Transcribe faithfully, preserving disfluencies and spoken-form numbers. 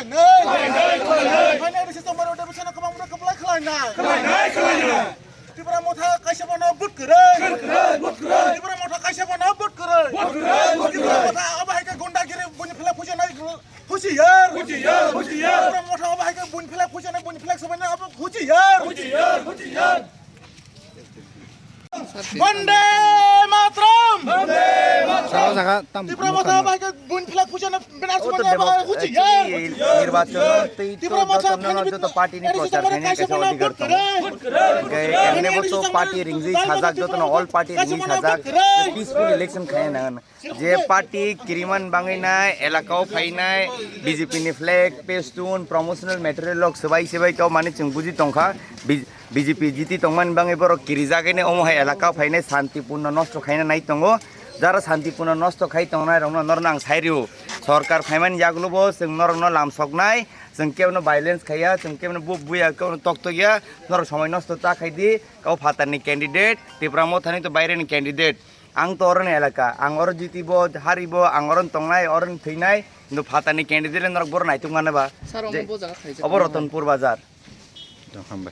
Final decision tomorrow division kwbang mano kwplai khlainai. Tipra Motha kaisa bono vote kwrwi. Tipra Motha kaisa bono vote kwrwi. Tipra Motha abo hai khe gundagiri buini phlai phujanai husiar. Tipra Motha abo hai khe buini phlai phujanai buini phlai sobainai abo husiar. Bande Matram! Saka saka tam. Tipra Motha bai ke buini flag phujanai banner sobainai abo husiar. Nirbachon tei Tipra Motha joto party ni prochar khainai kaisa odhikar tongo. Hwnkhe emne bo to party ringwi sajak, jotono all party ringwi sajak, peaceful election khaina nangan. Je party kiriman bangwi nai, elakao phainai, B J P ni flag, pestun, promotional material rok swbai swbai kau mani chwng buji tongkha. B-, B J P jiti tongmani bangwi borok kirijagwi nai omo hai elakao phainai santipurno nosto khaina nai tongo. Jara santipurno nosto khai tongnai rokno norno ang sai rio. Sorkar phaimani yagulo bo chwng norokno lamsoknai, chwng kebono violence khaiya, chwng kebono bu-, buya, kebono toktokya, norok somoi nosto ta khaidi, kau phatarni candidate, Tipra Mothani to baireni candidate. Ang to oroni elaka, ang oro jitibo, haribo, ang oroni tongnai, oroni thwinai, hintu phatarni candidate norok boro naituk mano ba. Sir, omo bo jaga khaijak. Obo Ratanpur bazar. Tong hambai.